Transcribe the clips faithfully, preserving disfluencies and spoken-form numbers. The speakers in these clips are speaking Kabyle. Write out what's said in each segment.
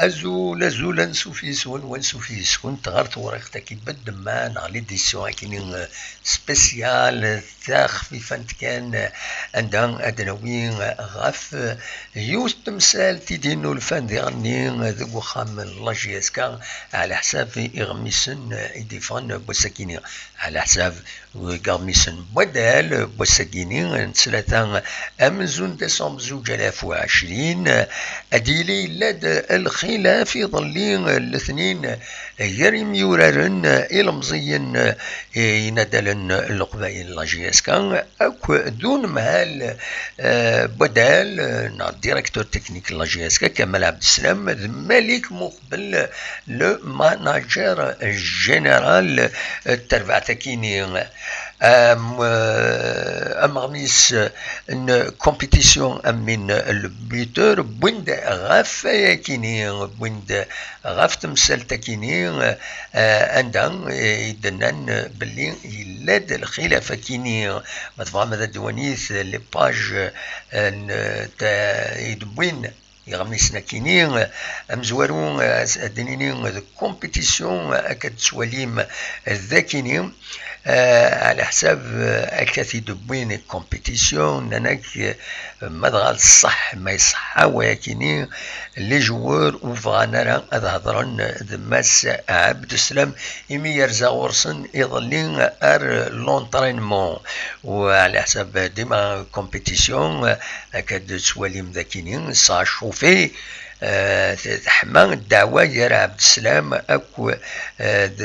Azul, azul, ansuf yes-wen, wansuf yes-kent ɣer tewriqt-agi n ddemma neɣ l'édition akini spéciale, taxfifant kan, anda ad d-nawi ɣef yiwet n temsalt i d-yennulfan diɣenni deg uxxam n la J S K, ɛla ḥsab iɣmisen i d-yeffɣen n wass-akini, ɛla ḥsab deg iɣmisen n waddal n wass-agini n ttlata amenzu n décembre zuǧ alaf u ɛecrin, ad yili yella-d lxilaf iḍelli letnin gar yimyuraren ilemẓiyen n yinaddalen n Leqbayel la J S K akk d unemhal, eh, n waddal, eh, neɣ directeur technique n la J S K, Kamal Abdeslam d Malik Muqbel, le manager général, eh, n terbaɛt-akini. Am-, eh, ameɣmis n compétition, amin le buteur, wwin-d ɣef ayakini, wwin-d ɣef temsalt-akini, eh, anda, eh, i d-nnan belli yella-d lxilaf-akini. Ma tebɣam ad d-twanit les pages, eh, n, ta-, i d-wwin iɣmisen-akini, amezwaru, eh, ad d-nini deg compétition, eh, akka d-tettwalim d akini, eh, ɛla ḥsab, eh, akka t-id-wwin compétition, nnan-ak, eh, ma dɣa d ṣṣeḥ, ma iṣeḥḥa wayakini, les joueurs ur bɣan ara ad hedren d Mass Abdeslam, imi yerza ɣur-sen iḍelli ar l'entraînement. U ɛla ḥsab dima compétition, akka d-tettwalim d akini, ça a chauffé, eh, teḥma ddeɛwa gar Abdeslam akk, eh, d,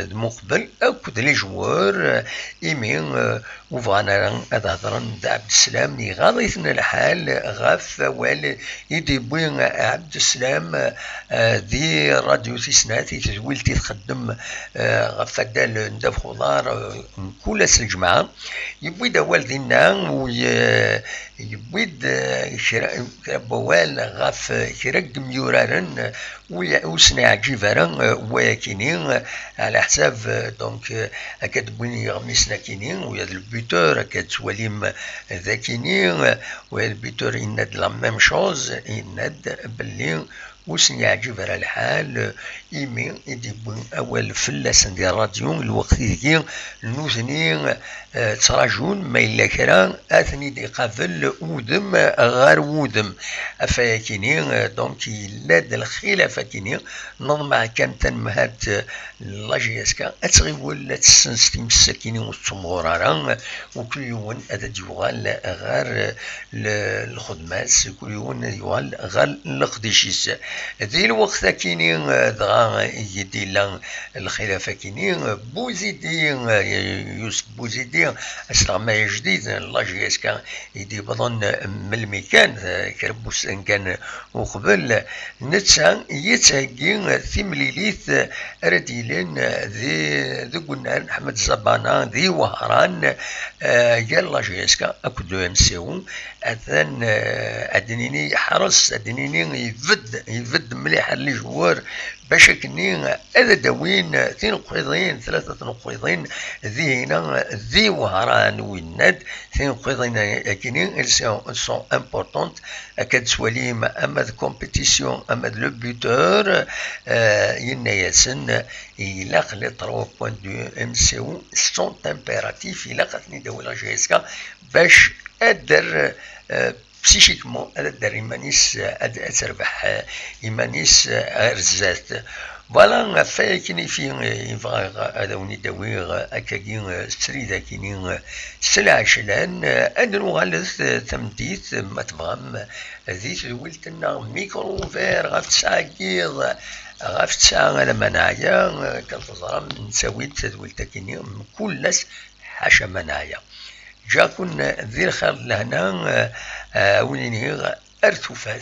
d Muqbel akk d les joueurs, eh, imi, eh, ur bɣan ara ad hedren d Abdeslam, iɣaḍ-iten lḥal ɣef wawal i d-yewwi Abdeslam, eh, di Radyu Tis Snat, i tedwilt i txeddem, eh, ɣef waddal n ddabex uḍar, eh, mkul ass n lǧemɛa. Yewwi-d awal dinna, u ye-, yewwi-d, eh, kra, kra n wawal ɣef kra n yimyuraren, eh, ur, ur sen-iɛǧib ara, eh, wayakini, eh, ɛla ḥsab, eh, donc, eh, akka d-wwin yiɣmisen akini, u ya d le buteur, akka d-tettwalim, eh, d akini, eh, u ya d le buteur yenna-d la même chose, yenna-d belli ur sen-yeɛǧib ara lḥal, eh, imi i d-yewwi awal fell-asen di ṛṛadyu, lweqt ideg nutni, eh, ttrajun ma yella kra ad ten-id-iqabel udem ɣer wudem. Ɣef wayakini, eh, donc, yella-d lxilaf akini, neḍmeɛ kan tanemhalt, eh, n la J S K, ad tɣiwel ad tessens times akini ur tettumɣur ara, eh, u kul yiwen ad d-yuɣal ɣer, eh, l-, lxedma-s, kul yiwen ad yuɣal ɣer leqdic-is. Di lweqt akini, eh, dɣa i d-yella lxilaf akini, Buzidi, eh, Yusef Buzidi, asleɣmay ajdid n la J S K, i d-yewwḍen melmi kan, eh, kra n wussan kan uqbel, netta yettheggi timlilit ara d-yilin di, deg unnar n Ḥmed Zabana di Wehran, eh, gar la J S K akked le M C O. Atan, eh, ad d-nini yeḥres, ad d-nini ibedd, ibedd mliḥ ar les joueurs, bac akkenni ad d-awin tineqqiḍin, tlata tneqqiḍin, dihina di Wehran, winna-d tineqqiḍin akini, elles sont, sont importantes, akka d-tettwalim ama d compétition, ama d le buteur, eh, yenna-yasen, ilaq les trois points du M C O sont impératifs, ilaq ad ten-id-tawi la J S K, bac ad d-terr, eh, psychiquement, ad d-terr iman-is, ad, ad terbeḥ, eh, iman-is, eh, ar zdat. Voilà, ɣef wayakini fi, eh, i bɣiɣ ad awen-id-awiɣ, eh, akkagi, eh, srid akini, eh, s lɛeclan, eh, ad nuɣalet, eh, tameddit, eh, ma tebɣam, eh, di tedwilt-nneɣ Micro Ouvert ɣef tesɛa n yiḍ, ɣef tesɛa alamma neɛya, eh, kan teẓram, nettawi-d tadwilt-akini mkul ass, ḥaca ma neɛya. Ǧǧiɣ-ken di lxir d lehna, eh, eh, a wen-iniɣ ar tufat,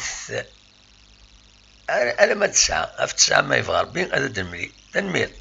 ar-, alamma d tesɛa, ɣef tesɛa ma yebɣa Rebbi ad d-nemlil. Tanemmirt.